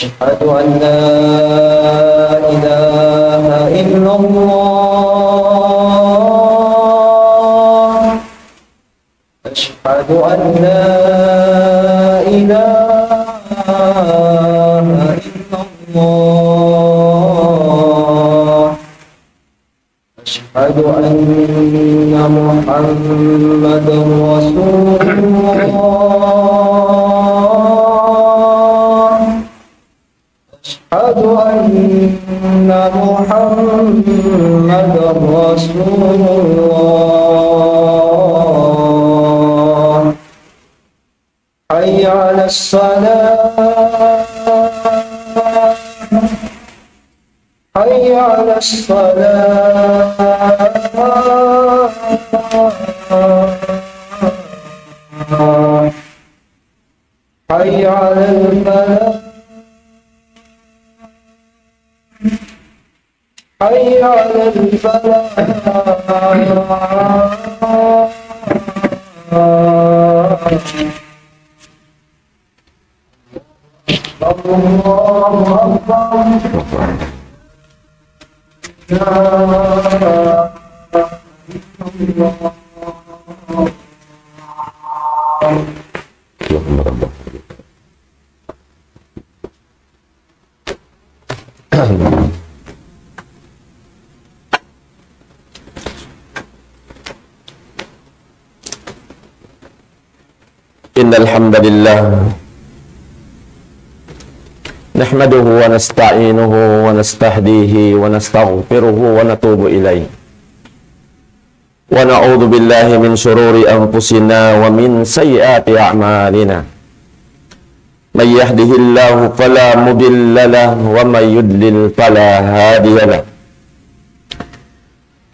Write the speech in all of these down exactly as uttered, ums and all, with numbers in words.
أشهد أن لا إله إلا الله. أشهد أن لا إله إلا الله. أشهد أن محمدا رسول الله. أشهد أن محمدا رسول الله. حي على الصلاة. حي على الصلاة. حي على الفلاح. حي على الفلاح. الله أكبر. لا إله إلا الله. إن الحمد لله نحمده ونستعينه ونستهديه ونستغفره ونتوب إليه. ونعوذ بالله من شرور أنفسنا ومن سيئات أعمالنا. من يهده الله فلا مضل له ومن يضلل فلا هادي له.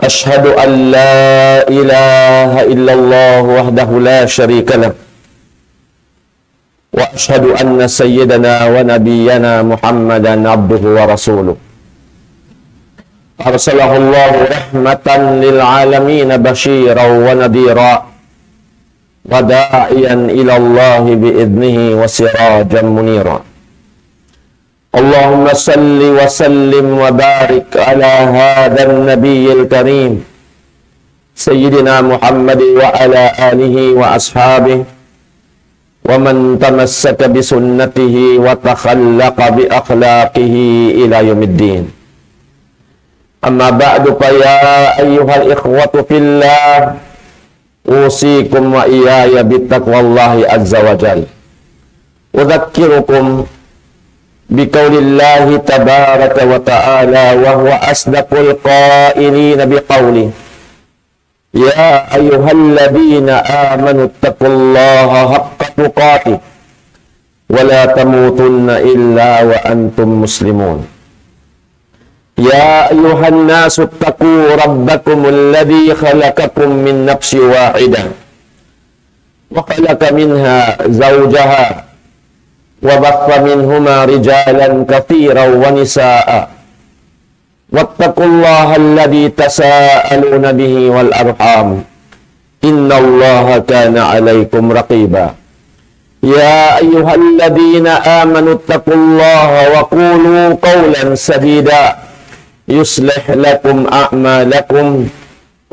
أشهد أن لا إله إلا الله وحده لا شريك له. وأشهد أن سيدنا ونبينا محمدا عبده ورسوله. أرسله الله رحمة للعالمين بشيرا ونذيرا وداعيا إلى الله بإذنه وسراجا منيرا. اللهم صل وسلم وبارك على هذا النبي الكريم سيدنا محمد وعلى آله وأصحابه ومن تمسك بسنته وتخلق بأخلاقه إلى يوم الدين. أما بعد، فيا أيها الإخوة في الله، أوصيكم وإياي بتقوى الله عز وجل. أذكركم بقول الله تبارك وتعالى، وهو أصدق القائلين بقوله: يا أيها الذين آمنوا اتقوا الله حق تقاته ولا تموتن إلا وأنتم مسلمون. يا أيها الناس اتقوا ربكم الذي خلقكم من نفس واحدة وخلق منها زوجها وبث منهما رجالا كثيرا ونساء واتقوا الله الذي تساءلون به والأرحام إن الله كان عليكم رقيبا. يا أيها الذين آمنوا اتقوا الله وقولوا قولا سديدا يصلح لكم أعمالكم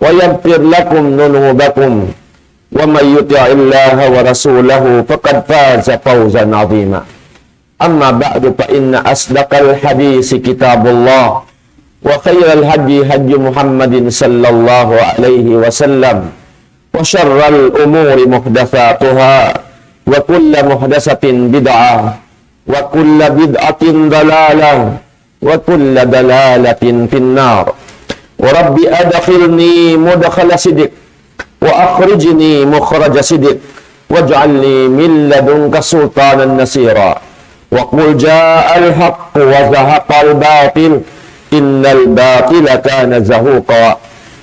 ويغفر لكم ذنوبكم ومن يطع الله ورسوله فقد فاز فوزا عظيما. أما بعد، فإن أصدق الحديث كتاب الله، وخير الهدي هدي محمد صلى الله عليه وسلم، وشر الأمور محدثاتها، وكل محدثة بدعة، وكل بدعة ضلالة، وكل ضلالة في النار. رب أدخلني مدخل صدق وأخرجني مخرج صدق واجعل لي من لدنك سلطانا نصيرا. وقل جاء الحق وزهق الباطل إن الباطل كان زهوقا.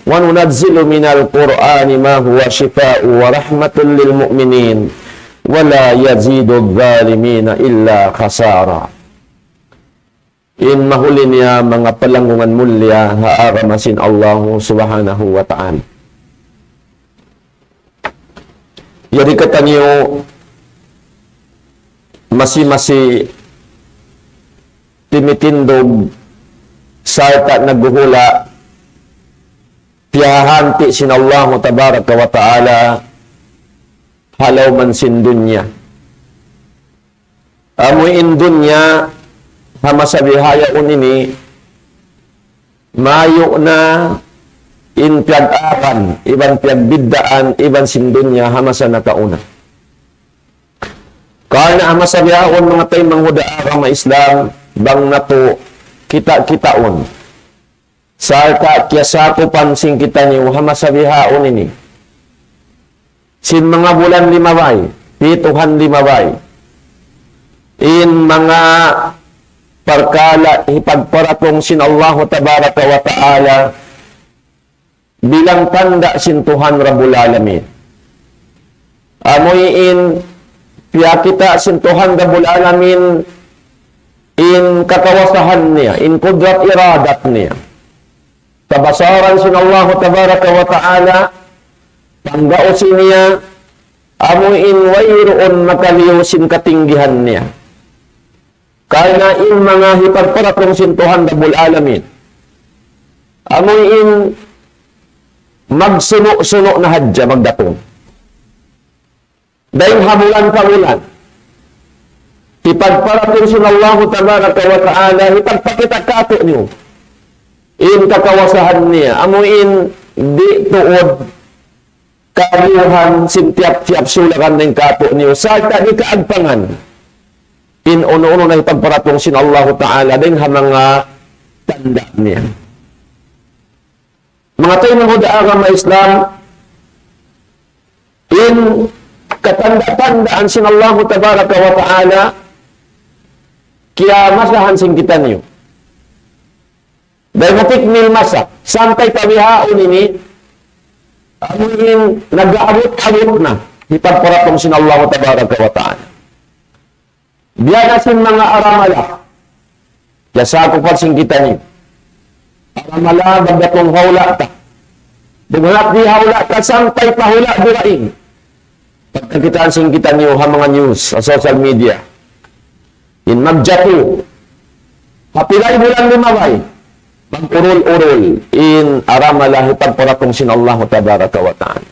وننزل من القرآن ما هو شفاء ورحمة للمؤمنين ولا يزيد الظالمين إلا خسارا. In mahuli niya manga palanggungan mulia ha agama sin Allahu Subhanahu wa Ta'ala. Yari kitaniyu masi-masi timitindug, sarta' naghuhula', piyahanti' sin Allahu Tabaraka wa Ta'ala, ha lawm sin dunya. Amu in dunya, ha masa bihaun ini, mayu' na in piyag-aran, iban piyagbiddaan, iban sin dunya, ha masa nakauna. Karna' ha masa bihaun manga taymanghud ha agama Islam, bang natu' kita-kitaun. Sarta' kiyasakupan sin kitaniyu ha masa bihaun ini. Sin manga bulan limabay, pituhan limabay. In manga parkala' hipagparatung sin Allahu Tabaraka wa Ta'ala bilang tanda' sin Tuhan Rabbul Alamin. Amu in piyakita' sin Tuhan Rabbul Alamin in kakawasahan niya, in kudrat iradat niya. Kabasaran sin Allahu Tabaraka wa Ta'ala, panggaus niya, amu in wayruun makaliyu sin katinggihan niya. Karna' in manga hipagparatung sin Tuhan Rabbul Alamin, amu in magsunu'-sunu' na hadja magdatung. Dayn ha bulan pa bulan, hipagparatung sin Allahu Tabaraka wa Ta'ala, hipagpakita' kātu'niyu in kakawasahan niya, amu in di' tuud kaliyuhan sin tiyap-tiyap sulakan dayn kātu'niyu, sarta' di' kaagpangan in unu-unu na hipagparatung sin Allahu Ta'ala dayn ha manga tanda' niya. Manga taymanghud ha agama Islam, in katanda-tandaan sin Allahu Tabaraka wa Ta'ala, kiyamasahan sin kitaniyu. Dayn ha tikmil masa, sampay pa bihaun ini, amu in nag-aabut-abut na, hipagparatung sin Allahu Tabaraka wa Ta'ala. Biya' na sin manga aramala. Kiyasakupan sin kitaniyu. Aramala, magdatung ha hula' ta. Bunnal di' ha hula' ta sampay pa hula' dugaing. Pagkakitaan sin kitaniyu ha manga news, ha social media. In magjatu. Ha pilay bulan limabay. Mag-urul-urul. In aramala hipagparatung sin Allahu Tabaraka wa Ta'ala.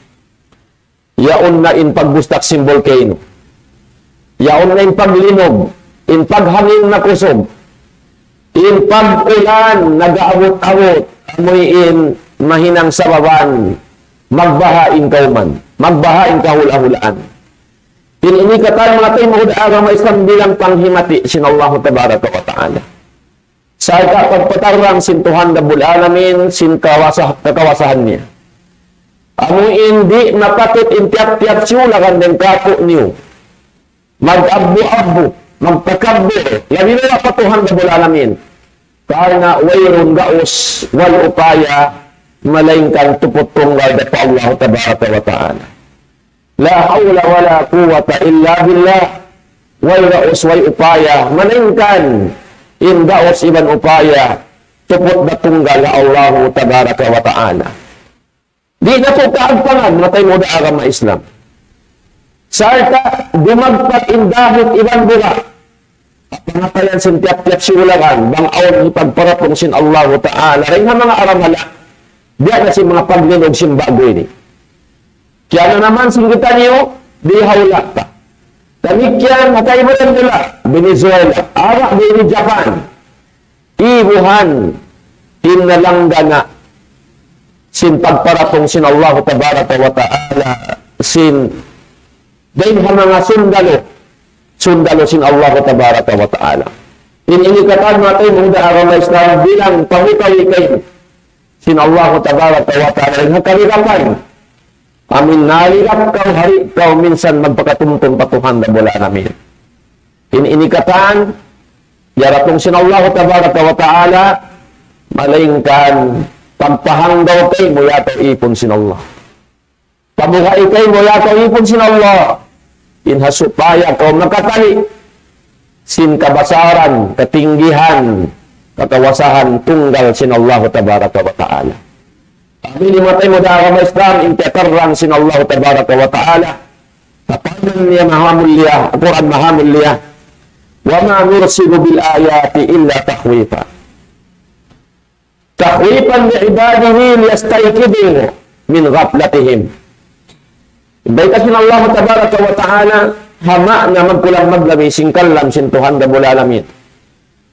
Yaun na in pagbustak sin volcano. Yaun na in paglinug, in paghangin makusug, in pag-ulan nag-aabut-abut, amu in mahinang sababan, magbaha in kawman, magbaha in kahula'-hulaan. In ini katan manga taymanghud ha agama Islam bilang panghimati sin Allahu Tabaraka wa Ta'ala. Sarta' pagpatarrang sin Tuhan Rabbul Alamin, sin kawasa-, kakawasahan niya. Amu in di' mapatut in tiyap-tiyap sulakan dayn kātu'niyu. Mag-abbu-abbu, magtakabbur, labi na pa Tuhan Rabbul Alamin. Karna' wayruun gaus, way upaya, malaingkan tuput tunggal da pa Allah Tabaraka wa Ta'ala. لا حول ولا قوة إلا بالله. Way gaus, way upaya, malaingkan in gaus iban upaya, tuput da tunggal ha Allahu Tabaraka wa Ta'ala. Di' natu' kaagpangan, manga taymanghud ha agama Islam. Sarta' dumagpak in dahuk iban buga'. Pangatayan sin tiyap-tiyap sulakan, bang awn hipagparatung sin Allahu Ta'ala, dayn ha manga aramala, biya' na sin manga paglinug sin ba'gu ini. Kiyananaman sin kitaniyu, di' ha hula' ta. Damikkiyan, ha kaibanan hula', Venezuela, ara' di' ini Japan. Ibuhan, in nalanggana, sin pagparatung sin Allahu Tabaraka wa Ta'ala, sin dayn ha manga sundalu, sundalu sin Allah Tabaraka wa Ta'ala. In ini katan manga taymanghud ha agama Islam bilang pamutawi kaymu sin Allah Tabaraka wa Ta'ala. In ha kaligapan, amu in naligat kaw, hari kaw minsan magpakatumtum pa Tuhan Rabbul Alamin. In ini katan, diyaratung sin Allah Tabaraka wa Ta'ala, malaingkan pagpahanggaw kaymu yadtu ipun sin Allah. Pabuga'i kaymu yadtu ipun sin Allah. In ha supaya kaw makatali' sin kabasaran, katinggihan, kakawasahan tunggal sin Allah Tabaraka wa Ta'ala. Amu ini manga taymanghud ha agama Islam, in kiyatarrang sin Allah Tabaraka wa Ta'ala. Tapanan niya mahamulliya, Qur'an mahamulliya. وما نرسل بالآيات إلا تخويفا. تخويفا لعباده ليستيقظوا من غفلتهم. Bayta' sin Allah tabaraka wa ta'ala, ha ma'na magkulang maglami sin kalam sin Tuhan Rabbul Alamin.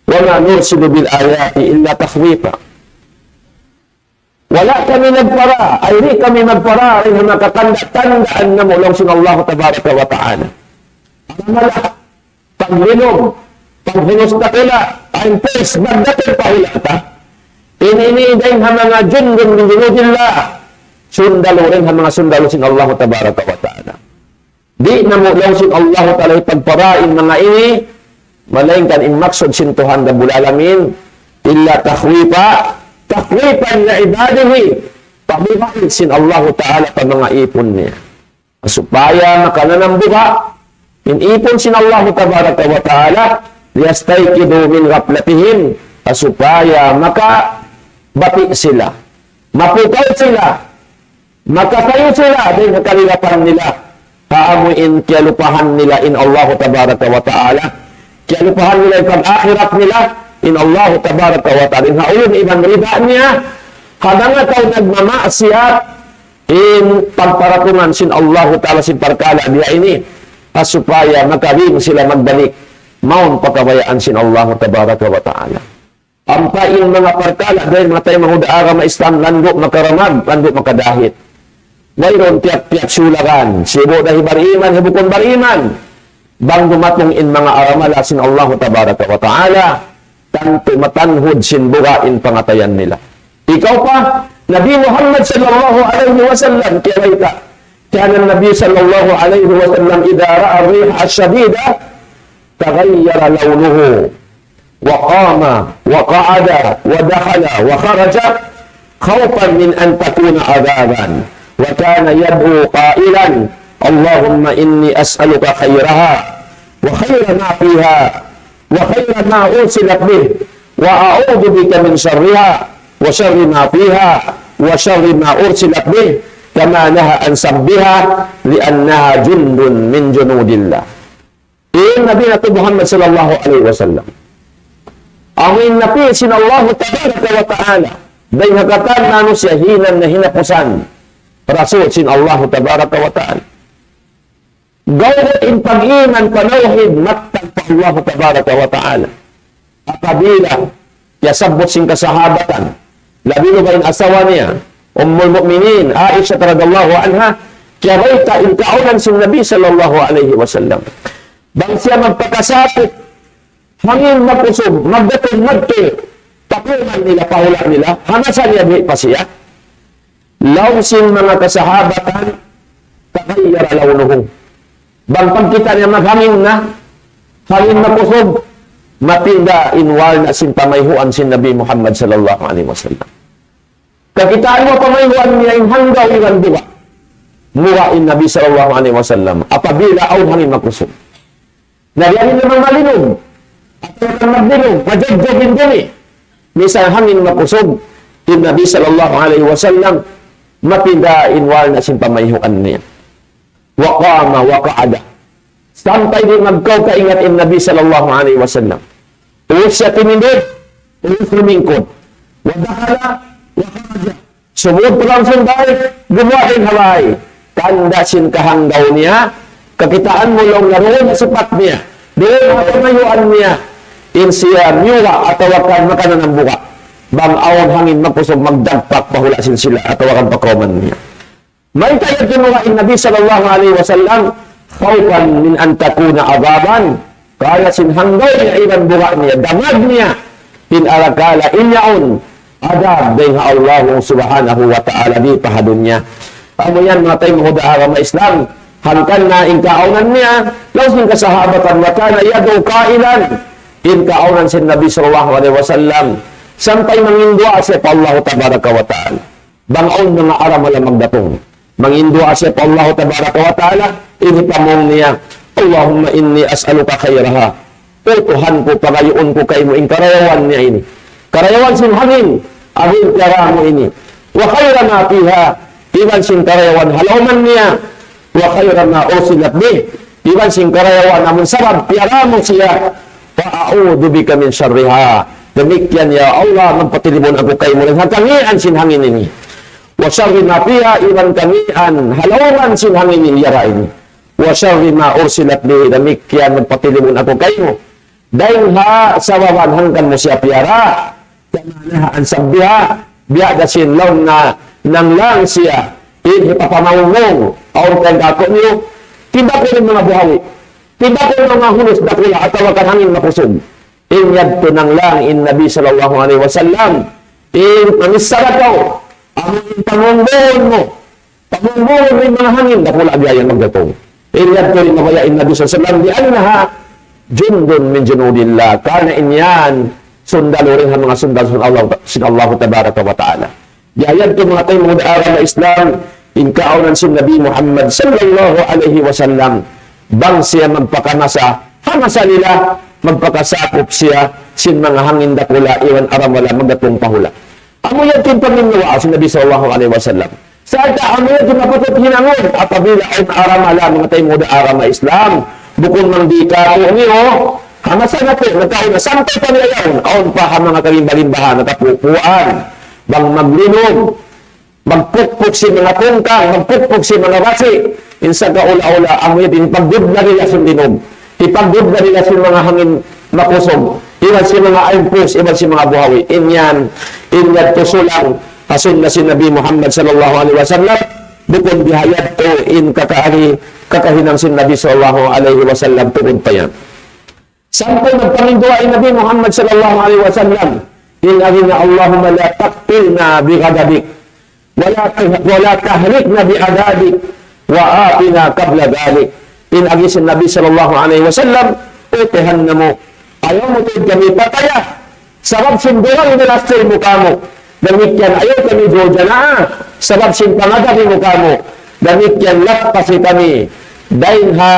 وما نرسل بالآيات إلا تخويفا. Wala' kami nagpara, ay di' kami magpara, dayn ha manga kakanda'-kandaan namu' laung sin Allah tabaraka wa ta'ala. Aramala, paglinum, paghunus dakula', ayn pes, bagdating pa hula' ta. Ini, ini dayn ha manga jundun min junudillah. Sundalu dayn ha manga sundalu sin Allah tabaraka wa ta'ala. Di' namu' laung sin Allah ta'ala hipagpara in manga ini, malaingkan in maksud sin Tuhan Rabbul Alamin, إلا تخويفا, تخويفا لعباده, pabugain sin Allah ta'ala pa manga īpun niya. Supaya makananam buga' in īpun sin Allah tabaraka wa ta'ala, ليستيقظوا من غفلتهم, supaya makabati' sila, mapukaw sila, makasayu sila dayn ha kalilapan nila, ha amu in kiyalupahan nila in Allah tabaraka wa ta'ala, kiyalupahan nila in pag-akhirat nila, in Allah tabaraka wa ta'ala, in ha ulung iban rida niya, ha manga tau nagmamaksiyat, in pagparatungan sin Allahu Ta'ala sin parkala' biya' ini, ha supaya makabin sila magbalik, mawn pa kabayaan sin Allahu Tabaraka wa Ta'ala. Ampa in manga parkala' dayn ha manga taymanghud agama Islam, landu' makaramag, landu' makadahit. Wayruun tiyap-tiyap sulagan, sibu' da hi bariman, hi bukun bariman. Bang dumatung in manga aramala sin Allahu Tabaraka wa Ta'ala, tantu matanhud sin buga' in pangatayan nila. Ikaw pa, Nabi Muhammad sallallahu alayhi wasallam, kiyabayta', كان النبي صلى الله عليه وسلم إذا رأى الريح الشديدة تغير لونه وقام وقعد ودخل وخرج خوفا من أن تكون عذابا، وكان يدعو قائلا: اللهم إني أسألك خيرها وخير ما فيها وخير ما أرسلت به، وأعوذ بك من شرها وشر ما فيها وشر ما أرسلت به، كما نهى عن سبها لأنها جند من جنود الله. In Nabi natu' Muhammad sallallahu alayhi wasallam, amu in napī' sin Allahu Tabaraka wa Ta'ala, dayn ha katan manusiya' hinang na hinapusan, Rasul sin Allahu Tabaraka wa Ta'ala. Gawgut in pag-iman pa tawhid, mattan pa Allahu Tabaraka wa Ta'ala. Apabila kiyasabbut sin kasahabatan, labi na ba in asawa niya, Ummul Mu'minin, Aisha radhiyallahu anha, kiyabayta' in kaawnan sin Nabi sallallahu alayhi wasallam. Bang siya magpakasapit, hangin makusug, magdatung madtu, tapuman nila, pa hula' nila, ha masa niya buhi' pa siya. Laung sin manga kasahabatan, تغير لونه. Bang pagkita' niya maghangin na, hangin makusug, mapinda in warna' sin pamayhuan sin Nabi Muhammad sallallahu alayhi wasallam. Kakitaan mu pamayhuan niya in hanggaw iban buga'. Buga' in Nabi sallallahu alayhi wasallam, apabila awn hangin makusug. Na biya' diin na bang malinum, atawa kan maglinum, majajag in dumi. Misan hangin makusug, in Nabi sallallahu alayhi wasallam, mapinda in warna' sin pamayhuan niya. وقام وقعد. Sampay di' magkaw kaingat in Nabi sallallahu alayhi wasallam. Ubus siya timindug, ubus lumingkud. ودخل وخرج. Sumud pa lawm sin bāy, gumuwa' dayn ha bāy. Tanda' sin kahanggaw niya, kakitaan mu laung na duun ha sipat niya, duun ha pamayhuan niya, in siya miyuga' atawa kan makananam buga'. Bang awn hangin makusug magdagpak pa hula' sin sila atawa kan pa kawman niya. Mayta' yadtu miyuga' in Nabi sallallahu alayhi wasallam, خوفا من أن تكون عذابا. Karna' sin hanggaw niya iban buga' niya, damag niya, in arakala' in yaun adab dayn ha Allah subhanahu wa ta'ala di pa ha dunya. Amu yan manga taymanghud agama Islam, hangkan na in kaawnan niya, laung sin kasahabatan, وكان يدعو قائلا, in kaawnan sin Nabi sallallahu alayhi wasallam, sampay manginduwaa siya pa Allah tabaraka wa ta'ala. Bang awn manga aramala magdatung, manginduwaa siya pa Allah tabaraka wa ta'ala, ini pamung niya, اللهم إني أسألك خيرها. O Tuhan ku, pangayuun ku kaymu in karayawan niya ini. Karayawan sin hangin, amu in piyara mu ini. وخير ما فيها, iban sin karayawan ha lawman niya. وخير ما أرسلت به, iban sin karayawan amun sabab piyara mu siya. فأعوذ بك من شرها. Damikkiyan, ya Allah, magpatilibun aku kaymu dayn ha kangīan sin hangin ini. وشر ما فيها, iban kangīan ha lawman sin hangin ini, yara ini. وشر ما أرسلت به, damikkiyan magpatilibun aku kaymu dayn ha sababan hangkan mu siya piyara. كما نهى عن سبها, biya' da sin laung niya nanglang siya in hipapamanggung, awn kan kaku' niyu, tibak in manga buhawi, tibak in manga hunus dakula' atawa kan hangin makusug. In yadtu nanglang in Nabi sallallahu alayhi wasallam, in mamissara kaw, amu in pamanggung mu, pamanggung mu in manga hangin dakula' biya' yan magdatung. In yadtu in mabaya' in Nabi sallallahu alayhi wasallam, لأنها جند من جنود الله. Karna' in yan sundalu dayn ha manga sundalu sin Allah, sin Allah tabaraka wa ta'ala. Biya' yadtu manga taymanghud ku ha agama Islam, in kaawnan sin Nabi Muhammad sallallahu alayhi wasallam, bang siya magpakamasa ha masa nila, magpakasakup siya sin manga hangin dakula' iban aramala magdatung pa hula'. Amu yadtu in pangannal sin Nabi sallallahu alayhi wasallam. Sarta' amu yadtu in mapatut hinangun apabila awn aramala, manga taymanghud ku ha agama Islam, bukun bang di' kaku' niyu, ha masa natu' nakauna sampay pa bihaun, awn pa ha manga kalimbalimbahan atawa pupuan, bang maglinug, magpukpuk sin manga tungkang, magpukpuk sin manga basi', in sagawa'-gawa' amu yadtu in hipaggubla nila sin linug, hipaggubla nila sin manga hangin makusug, iban sin manga aympuus, iban sin manga buhawi. In yan, in yadtu sulang ha sunna sin Nabi Muhammad sallallahu alayhi wasallam, bukun biya' yadtu in kakaagi, kakahinang sin Nabi sallallahu alayhi wasallam tungud pa yan. Sampay nagpanginduwaa in Nabi Muhammad sallallahu alayhi wasallam, in agi niya, اللهم لا تقتلنا بغضبك ولا ته-، ولا تهلكنا بعذابك وآتنا قبل ذلك. In agi sin Nabi sallallahu alayhi wasallam, "O Tuhan namu', ayaw mu tuud kami pataya sabab sin duwang bilastil mu kāmu'. Damikkiyan ayaw kami dujanaa sabab sin pangadab mu kāmu'. Damikkiyan lapasi kami dayn ha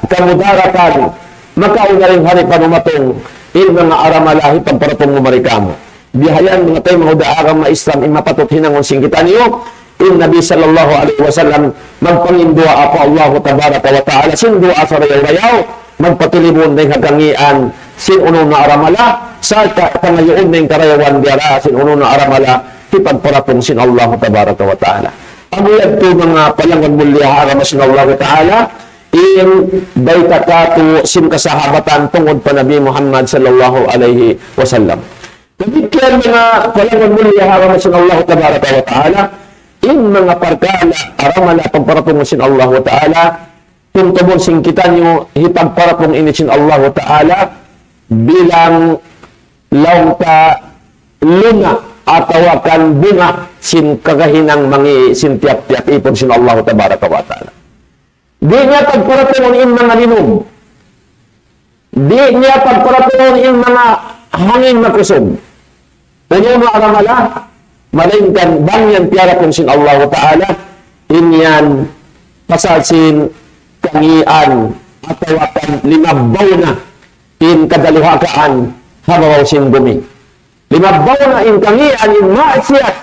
kamudaratan makauna dayn ha hari panumatung, in manga aramala hipagparatung mu mari kāmu'." Bihayan manga taymanghud ku ha agama Islam in mapatut hinangun sin kitaniyu, in Nabi sallallahu alayhi wasallam magpanginduwaa pa Allahu tabaraka wa ta'ala sin duwaa sarayaw-rayaw, magpatilibun dayn ha kangīan sin unu-unu na aramala, sarta' pangayuun na in karayawan diyara sin unu-unu na aramala, hipagparatung sin Allahu tabaraka wa ta'ala. Amu yadtu manga palangun mulia ha agama sin Allahu ta'ala, in bayta' kātu' sin kasahabatan tungud pa Nabi Muhammad sallallahu alayhi wasallam. Damikkiyan manga palangun mulia ha agama sin Allahu tabaraka wa ta'ala, in manga parkala' aramala pagparatung sin Allahu ta'ala, tumtumun sin kitaniyu hipagparatung ini sin Allahu ta'ala bilang laung ta luna' atawa kan bunga sin kakahinang mangi' sin tiyap-tiyap īpun sin Allahu tabaraka wa ta'ala. Di' niya pagparatungun in manga linug. Di' niya pagparatungun in manga hangin makusug. Unu-unu aramala, malaingkan bang yan piyaratung sin Allahu ta'ala, in yan pasal sin kangīan atawa kan limabbaw na in kadaluhakaan ha babaw sin bumi. Limabbaw na in kangīan, in maksiyat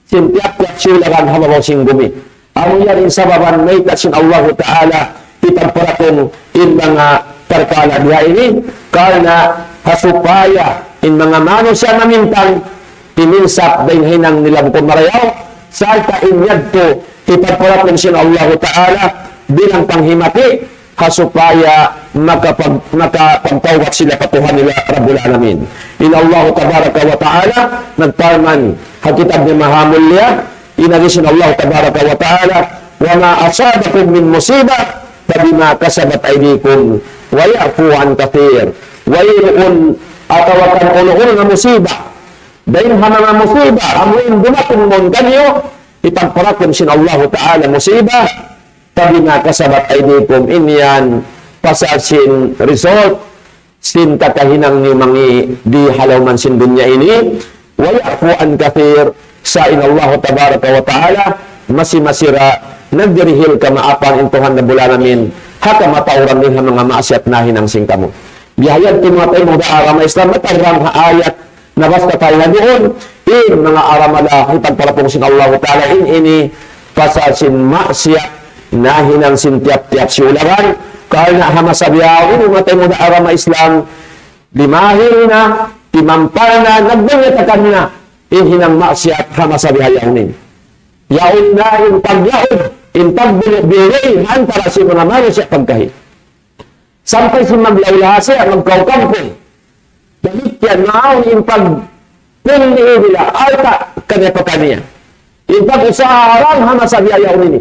sin tiyap-tiyap siyulagan ha babaw sin bumi. Amu yan in sababan mayta' sin Allahu ta'ala hipagparatung in manga parkala' biya' ini, karna' ha supaya in manga manusiya' mamintang, timinsap dayn ha hinang nila bukun marayaw, sarta' in yadtu hipagparatung sin Allahu ta'ala bilang panghimati, ha supaya makapag-, makapagtawbat sila pa Tuhan nila Rabbul Alamin. In Allahu tabaraka wa ta'ala nagparman ha kitab niya mahamulliya, in agi sin Allahu tabaraka wa ta'ala, وما أصابكم من مصيبة فبما كسبت أيديكم ويعفو عن كثير. Wayruun atawa kan unu-unu na musiba, dayn ha manga musiba, amu in dumatung mawn kaniyu, hipagparatung sin Allahu ta'ala musiba, فبما كسبت أيديكم, in yan pasal sin result sin kakahinang niyu mangi' di ha lawm sin dunya ini, ويعفو عن كثير, sa' in Allahu tabaraka wa ta'ala, masi-masi ra nagdirihil kamaapan in Tuhan Rabbul Alamin, ha kamatauran dayn ha manga maksiyat nahinang sin kamu. Biya' ha yan, manga taymanghud ku ha agama Islam, matarang ha ayat nabasa ta duun, in manga aramala hipagparatung sin Allahu ta'ala, in ini pasal sin maksiyat nahinang sin tiyap-tiyap siyulagan, karna' ha masa bihaun, manga taymanghud ku ha agama Islam, Limahil na, timampal na, nagmanyatakan na in hinang maksiat ha masa bihaun ini. Yaun na in paglaug, in pagbiruy-biruy ha antara sin manga manusiya' pagkahi. Sampay sin maglaulaha siya, magkaw-kampung. Damikkiyan, maawn in pagpungli nila, alta' kaniya pa kaniya. In pag-usaha haram ha masa bihaun ini.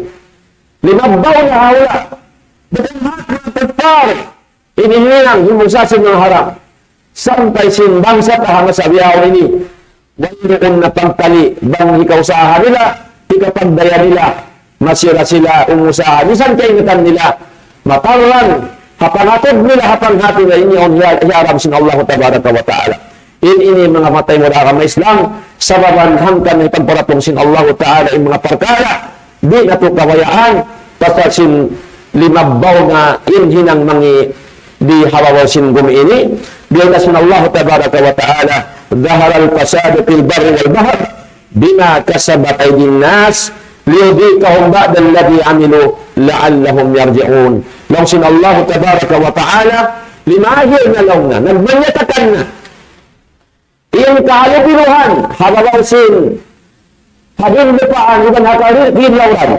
Limabbaw na ha hula'. Bukun hat na kuffar. Ini hinang, himusa sin manga haram. Sampay sin bangsa ta ha masa bihaun ini. Wayruun na pagtali, bang hikausaha nila, hikapagdaya nila, masi ra sila umusaha. Misan kaingatan nila, matarrang, ha pangatud nila, ha panghati nila, ini awn hiya-, hiyaram sin Allah Tabaraka wa Ta'ala. In ini manga matay mu da agama Islam, sababan hangkan hipagparatung sin Allah Ta'ala, in manga parkala', di' natu' kabayaan, pasal sin limabbaw na in hinang mangi' di ha babaw sin gumi ini, biya' sin Allah Tabaraka wa Ta'ala, ظهر الفساد في البر والبحر بما كسبت أيدي الناس ليذيقهم بعض الذي عملوا لعلهم يرجعون. Laung sin Allah Tabaraka wa Ta'ala, limahil na laung niya, nagmanyatakan na in kahalubiluhan, ha babaw sin ha lupaan, iban ha kari-, kidlawran.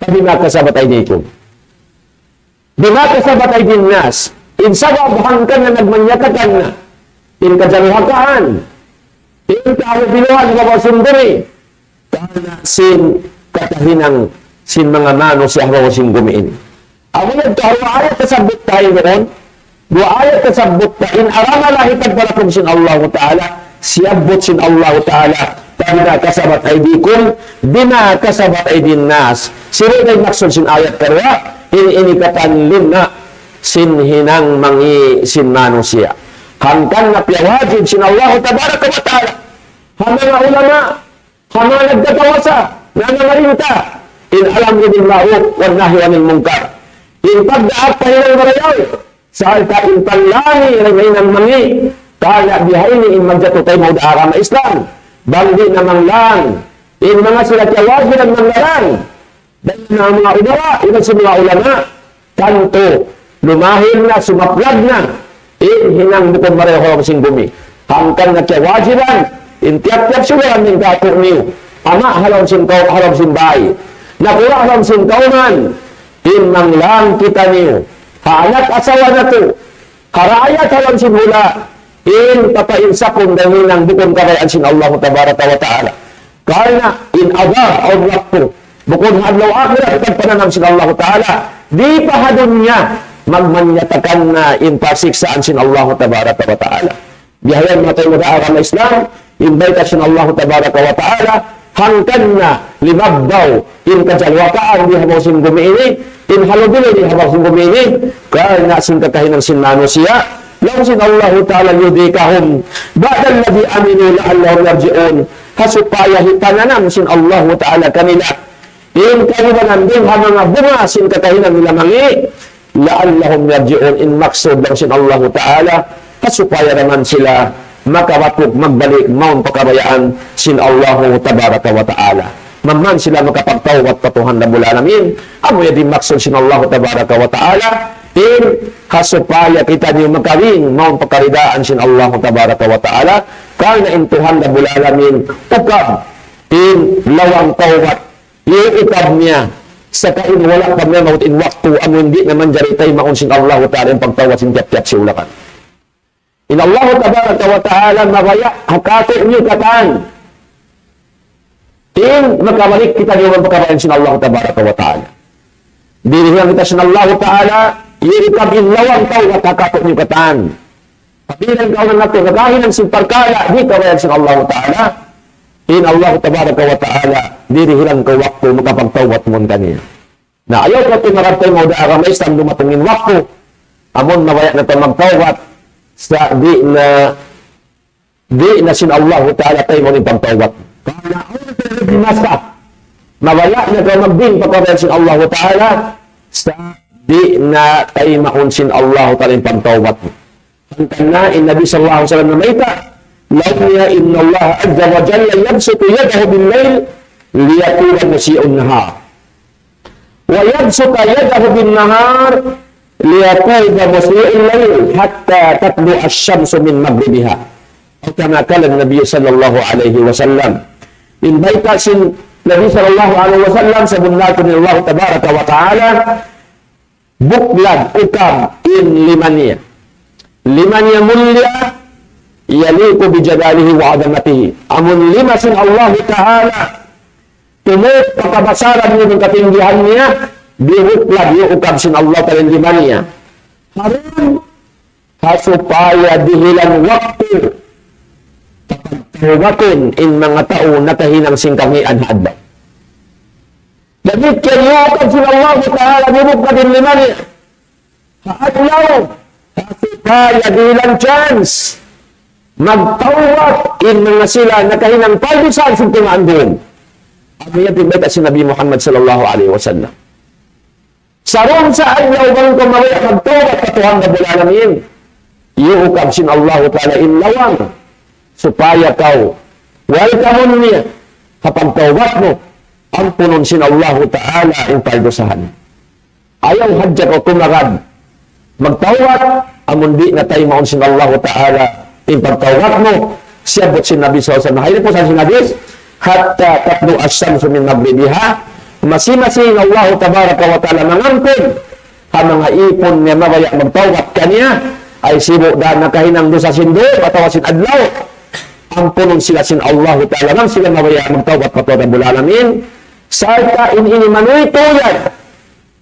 بما كسبت أيديكم. بما كسبت أيدي الناس. In sabab hangkan na nagmanyatakan na in kadurhakaan, in kahalubiluhan ha babaw sin gumi, karna' sin kakahinang sin manga manusiya' ha babaw sin gumi ini. Amu yadtu ha duwa ayat nasabbut ta duun, duwa ayat nasabbut ta in aramala hipagparatung sin Allahu Ta'ala, siyabbut sin Allahu Ta'ala, بما كسبت أيديكم، بما كسبت أيدي الناس. Sibu' da in maksud sin ayat karuwa, in ini katan lumma' sin hinang mangi' sin manusiya'. Hangkan na piyawajib sin Allahu Tabaraka wa Ta'ala ha manga ulama, ha manga nagkakawasa, nangamarinta, in الأمر بالمعروف والنهي عن المنكر. In pagdaak pa hinang marayaw, sarta' in paglangi dayn ha hinang mangi', karna' bihaini in magjatu taymaun ha agama Islam. Bang di' na manglang, in manga sila kiyawajiban manglarang, dayn ha manga umara, iban sin manga ulama, tantu, lumahil na, sumaplag na, in hinang bukun marayaw ha lawm sin gumi. Hangkan na kiyawajiban, in tiyap-tiyap sila in kātu' niyu, ama' ha lawm sin kaw-, ha lawm sin bāy, nakura' ha lawm sin kawman, in manglang kitaniyu, ha anak asawa natu', ha raayat ha lawm sin hula', in papainsakun dayn ha hinang bukun kabayaan sin Allahu Tabaraka wa Ta'ala. Karna' in adab awn waktu, bukun ha adlaw akhirat in pagpananam sin Allahu Ta'ala, di' pa ha dunya, magmanyatakan na in pasiksaan sin Allahu Tabaraka wa Ta'ala. Biya' yan manga taymanghud ha agama Islam, in bayta' sin Allahu Tabaraka wa Ta'ala, hangkan na limabbaw in kadurhakaan di ha babaw sin gumi ini, in halubiluy di ha babaw sin gumi ini, karna' sin kakahinang sin manusiya', laung sin Allahu Ta'ala, ليذيقهم بعض الذي عملوا لعلهم يرجعون. Ha supaya hipananam sin Allahu Ta'ala kanila in kaibanan dayn ha manga bunga sin kakahinang nila mangi', لعلهم يرجعون, in maksud laung sin Allahu Ta'ala, ha supaya da man sila makabatuk magbalik mawn pa kabayaan sin Allahu Tabaraka wa Ta'ala. Maman sila makapagtawbat pa Tuhan Rabbul Alamin. Amu yan in maksud sin Allahu Tabaraka wa Ta'ala, in ha supaya kitaniyu makawin mawn pa karidaan sin Allahu Tabaraka wa Ta'ala. Karna' in Tuhan Rabbul Alamin, ukab in lawang tawbat, iyukab niya, saka in wala' pa niya maut in waktu, amu in di' na manjari taymaun sin Allahu Ta'ala in pagtawbat sin tiyap-tiyap siulakan. In Allahu Tabaraka wa Ta'ala mabaya' ha kātu'niyu katan. In makabalik kitaniyu mawn pa kabayaan sin Allahu Tabaraka wa Ta'ala. Dirihilan kita sin Allahu Ta'ala, iyukab in lawang tawbat ha kātu'niyu katan. Apabila in kawman natu' nakahinang sin parkala' di' kabayaan sin Allahu Ta'ala, in Allahu Tabaraka wa Ta'ala, dirihilan kaw waktu makapagtawbat mawn kaniya. Na, ayaw kaw tumarad taymanghud ha agama Islam dumatung in waktu, amun mabaya' na kaw magtawbat, sa' di' na, di' na sin Allahu Ta'ala taymaun in pagtawbat. Karna' awn pa in masa, mabaya' na kaw magbin pa kabayaan sin Allahu Ta'ala, sa' di' na taymaun sin Allahu Ta'ala in pagtawbat. Hangkan na in Nabi sallallahu alayhi wasallam namayta', laung niya, إن الله عز وجل يبسط يده بالليل ليتوب مسيء النهار. ويبسط يده بالنهار ليطوف مسيء الليل حتى تطلع الشمس من مغربها. أو كما قال النبي صلى الله عليه وسلم. In bayta' sin Nabi sallallahu alayhi wasallam, sabunnal kunu' Allah tabaraka wa ta'ala, buklad ukab in lima niya. Lima niya mulia, يليق بجلاله وعظمته. Amun lima sin Allah Ta'ala, tumuk pa kabasaran niya iban katinggihan niya, dibuklad, diyuukab sin Allah Ta'ala in lima niya. Harun, ha supaya dihilan waktu, kapagtawbatun in manga tau nakahinang sin kangīan ha adlaw. Damikkiyan diyuukab sin Allah Ta'ala, dibuklad in lima niya. Ha adlaw, ha supaya dihilan chance, magtawbat in manga sila nakahinang pagdusahan sin tungaan duun. Amu yan in bayta' sin Nabi Muhammad sallallahu alayhi wasallam. Sarun sa adlaw bang kaw mabaya' magtawbat pa Tuhan Rabbul Alamin, diyuukab sin Allahu Ta'ala in lawang, supaya kaw welcome niya, ha pagtawbat mu, ampunun sin Allahu Ta'ala in pagdusahan. Ayaw hadja kaw tumagad magtawbat, amun di' na taymaun sin Allahu Ta'ala in pagtawbat mu. Siyabbut sin Nabi sallallahu alayhi wasallam, ha ini pusan sin hadith, حتى تطلع الشمس من مغربها, masi-masi in Allahu Tabaraka wa Ta'ala mangampun ha manga īpun niya mabaya' magtawbat kaniya, ay sibu' da nakahinang dusa sin duum atawa sin adlaw, ampunun sila sin Allahu Ta'ala bang sila mabaya' magtawbat pa Tuhan Rabbul Alamin. Sarta' in ini manuytuy yan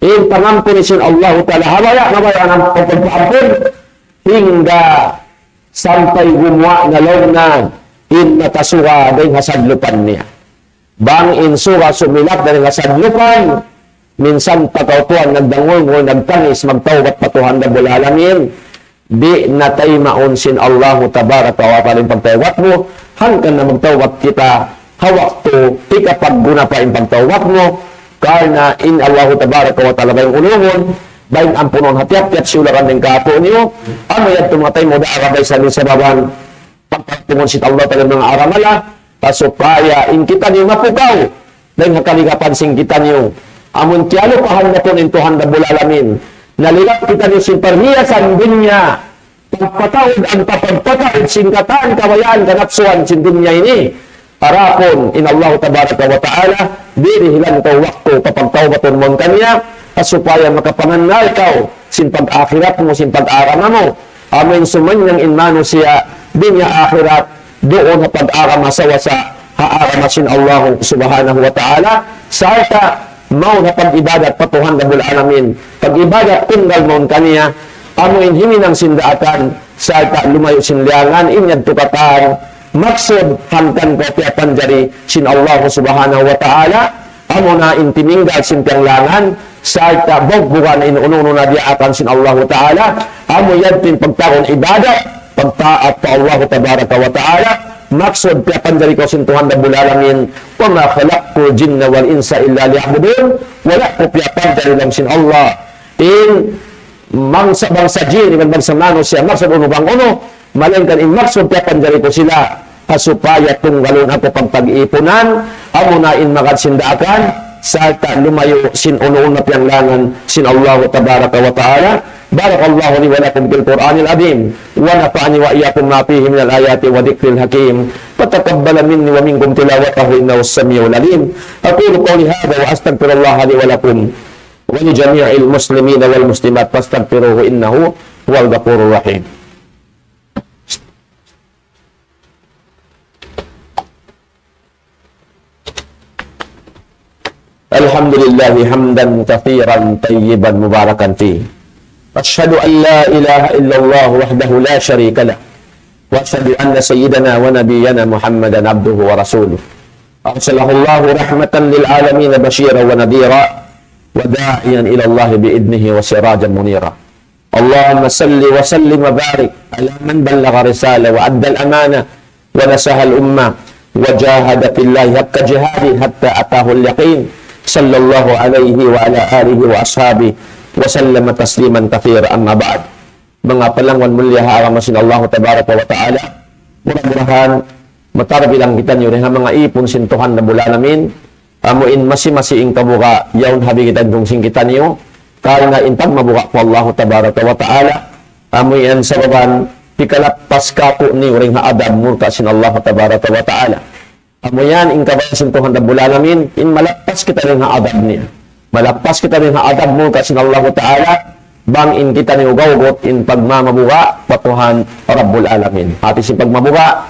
in pangampun sin Allahu Ta'ala, ha mabaya', mabaya' na pagpaampun, hangga sampay gumuwa' na laung niya in mata suga dayn ha sadlupan niya. Bang in suga sumilak dayn ha sadlupan, minsan pa kaw tuwan nagdangulngul, nagtangis, magtawbat pa Tuhan Rabbul Alamin, di' na taymaun sin Allahu Tabaraka wa Ta'ala in pagtawbat mu, hangkan na magtawbat kita ha waktu hikapagguna pa in pagtawbat mu, karna' in Allahu Tabaraka wa Ta'ala bang ulungun, bang ampunun ha tiyap-tiyap siyulakan dayn kātu'niyu, amu yadtu manga taymanghud ku, bang sa' min sababan pagpaampun sin Allah Ta'ala manga aramala, ha supaya in kitaniyu mapukaw dayn ha kaligapan sin kitaniyu. Amun kiyalupahan natu' in Tuhan Rabbul Alamin, nalilap kitaniyu sin parhiyasan dunya, pagpataud, ampa pagpataud sin katan kabayaan kanapsuan sin dunya ini. Harapun in Allah Tabaraka wa Ta'ala, dihilan kaw waktu pa pagtawbatun mawn kaniya, ha supaya makapangannal kaw sin pag-akhirat mu, sin pag-agama mu. Amu in sumannyang in manusiya' dunya akhirat, duun ha pag-agama sawasa ha agama sin Allah Subhanahu wa Ta'ala, sarta' mawn ha pag-ibadat pa Tuhan Rabbul Alamin, pag-ibadat tunggal mawn kaniya, amu in himinang sin daakan, sarta' lumayu' sin liyangan, in yadtu katan maksud hangkan kaw piyapanjari sin Allah Subhanahu wa Ta'ala, amuna in tininggal sin piyanglangan, sarta' bugbugan in unu-unu na diyaakan sin Allahu Ta'ala, amu yadtu in pagtawagun ibadat, pagtaat pa Allahu Tabaraka wa Ta'ala, maksud piyapanjari kaw sin Tuhan Rabbul Alamin, وما خلقت الجن والإنس إلا ليعبدون, wala' ku piyapanjari laung sin Allah in bangsa-bangsa jin iban bangsa manusiya', maksud unu bang unu, malaingkan in maksud piyapanjari ku sila, ha supaya tunggalun aku pagtag-ipunan, amuna in magad sin daakan, sarta' lumayu' sin unu-unu na piyanglangan sin Allahu Tabaraka wa Ta'ala. بارك الله لي ولكم في القرآن العظيم، ونفعني وإياكم ما فيه من الآيات والذكر الحكيم، فتقبل مني ومنكم تلاوته إنه السميع العليم. أقول قولي هذا وأستغفر الله لي ولكم ولجميع المسلمين والمسلمات فاستغفروه إنه هو الغفور الرحيم. الحمد لله حمدا كثيرا طيبا مباركا فيه. أشهد أن لا إله إلا الله وحده لا شريك له، وأشهد أن سيدنا ونبينا محمدا عبده ورسوله، أرسله الله رحمة للعالمين بشيرا ونذيرا، وداعيا إلى الله بإذنه وسراجا منيرا. اللهم صل وسلم وبارك على من بلغ الرسالة وأدى الأمانة ونصح الأمة وجاهد في الله حق جهاده حتى أتاه اليقين، صلى الله عليه وعلى آله وأصحابه وسلم تسليما كثيرا، أما بعد. Manga palangwan mulia ha agama sin Allahu Tabaraka wa Ta'ala, mura-murahan matarbilang kitaniyu dayn ha manga īpun sin Tuhan Rabbul Alamin, amu in masi-masi in kabuga' yaun ha bigi tagdung sin kitaniyu, Karna' in pagmabuga' pa Allahu Tabaraka wa Ta'ala, amu yan sababan hikalappas kātu'niyu dayn ha adab murka sin Allahu Tabaraka wa Ta'ala. Amu yan in kabayaan sin Tuhan Rabbul Alamin, in malappas kita dayn ha adab niya. Malappas kita dayn ha adab murka sin Allahu Ta'ala, bang in kitaniyu gawgut in pagmamabuga' pa Tuhan Rabbul Alamin. Hāti sin pagmabuga',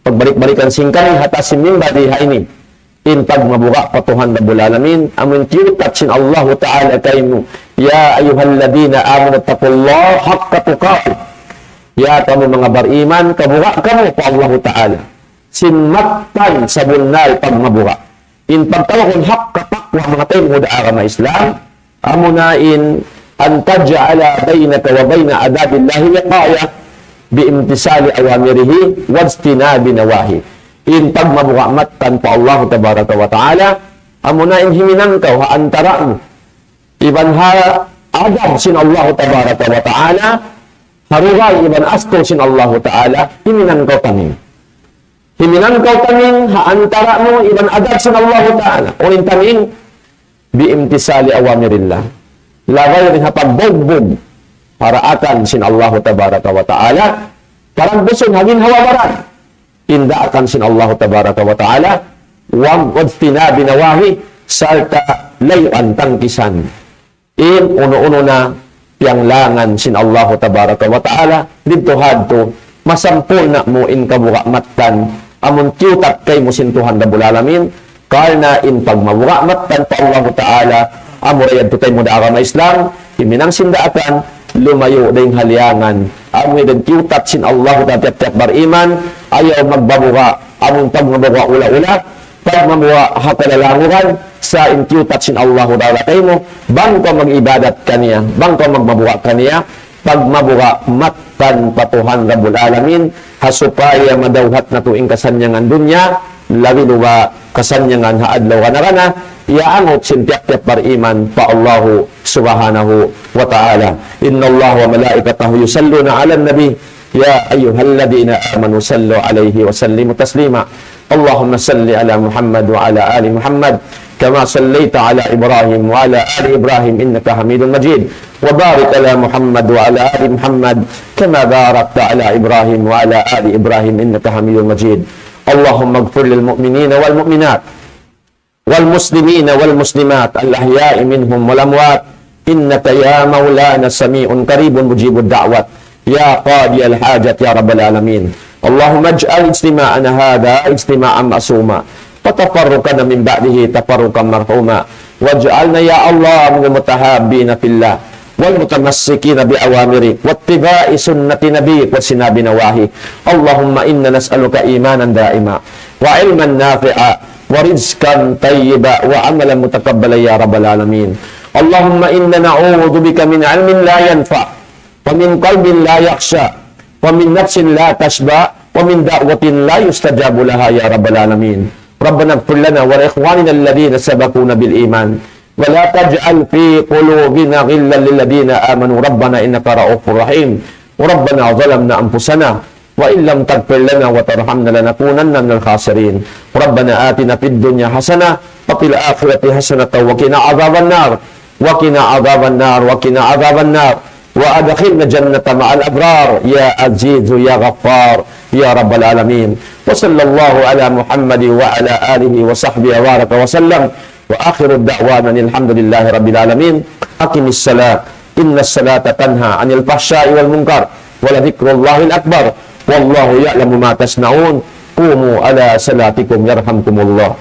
pagbalik-balikan sin kami ha taas sin mimbar di ha ini. In pagmabuga' pa Tuhan Rabbul Alamin, amu in tiyutat sin Allahu Ta'ala kaymu. يا أيها الذين آمنوا اتقوا الله حق تقاته. Ya kamu manga bariman, kabuga' kamu pa Allahu Ta'ala sin mattan sabunnal pagmabuga'. In pagtawagun haqqa taqwa, manga taymanghud ha agama Islam, amuna in أن تجعل بينك وبين عذاب الله وقاية بامتثال أوامره واجتناب نواهيه. In pagmabuga' mattan pa Allahu Tabaraka wa Ta'ala, amuna in himinang kaw ha antara' mu iban ha adab sin Allahu Tabaraka wa Ta'ala, ha dugaing iban astung sin Allahu Ta'ala, himinang kaw taning. Himinang kaw taning ha antara' mu iban adab sin Allahu Ta'ala. Unu in taning? بامتثال أوامر الله. Labay dayn ha pagbugbug pa daakan sin Allahu Tabaraka wa Ta'ala. Parang busun hangin hawa baran in daakan sin Allahu Tabaraka wa Ta'ala. واجتناب نواهيه, sarta' layuan, tangkisan in unu-unu na piyanglangan sin Allahu Tabaraka wa Ta'ala, didtu hadtu, masampurna' mu in kabuga' mattan, amun tiyutat kaymu sin Tuhan Rabbul Alamin, karna' in pagmabuga' mattan pa Allahu Ta'ala, amura yadtu taymanghud ha agama Islam, himinang sin daakan, lumayu' dayn ha liyangan, amu in tiyutat sin Allahu Ta'ala tiyap-tiyap bariman, ayaw magmabuga', amun pagmabuga' ula-ula, pagmabuga' ha kalalanguran, sa' in tiyutat sin Allahu Ta'ala kaymu, bang kaw mag-ibadat kaniya, bang kaw magmabuga' kaniya, pagmabuga' mattan pa Tuhan Rabbul Alamin, ha supaya madawhat natu' in kasannyangan dunya, labi-labi kasannyangan ha adlaw gana-gana, iyaangut sin tiyap-tiyap bariman pa Allahu Subhanahu wa Ta'ala. إن الله وملائكته يصلون على النبي، يا أيها الذين آمنوا صلوا عليه وسلموا تسليما. اللهم صل على محمد وعلى آل محمد كما صليت على إبراهيم وعلى آل إبراهيم إنك حميد مجيد. وبارك على محمد وعلى آل محمد كما باركت على إبراهيم وعلى آل إبراهيم إنك حميد مجيد. اللهم اغفر للمؤمنين والمؤمنات والمسلمين والمسلمات الأحياء منهم والأموات إنك يا مولانا سميع قريب مجيب الدعوات يا قاضي الحاجات يا رب العالمين. اللهم اجعل اجتماعنا هذا اجتماعا معصوما وتفرقنا من بعده تفرقا مرحوما واجعلنا يا الله من المتحابين في الله والمتمسكين بأوامرك واتباع سنة نبيك واجتناب نواهيك. اللهم إنا نسألك إيمانا دائما وعلما نافعا ورزقا طيبا وعملا متقبلا يا رب العالمين. اللهم إنا نعوذ بك من علم لا ينفع ومن قلب لا يخشع ومن نفس لا تشبع ومن دعوة لا يستجاب لها يا رب العالمين. ربنا اغفر لنا ولإخواننا الذين سبقونا بالإيمان ولا تجعل في قلوبنا غلا للذين آمنوا ربنا إنك رءوف رحيم. ربنا ظلمنا أنفسنا وإن لم تغفر لنا وترحمنا لنكونن من الخاسرين. ربنا آتنا في الدنيا حسنة وفي الآخرة حسنة وقنا عذاب النار. وقنا عذاب النار، وقنا عذاب النار، وأدخلنا الجنة مع الأبرار، يا عزيز يا غفار، يا رب العالمين. وصلى الله على محمد وعلى آله وصحبه وبارك وسلم، وآخر دعوانا أن الحمد لله رب العالمين. أقم الصلاة، إن الصلاة تنهى عن الفحشاء والمنكر، ولذكر الله الأكبر، والله يعلم ما تصنعون. قوموا إلى صلاتكم يرحمكم الله.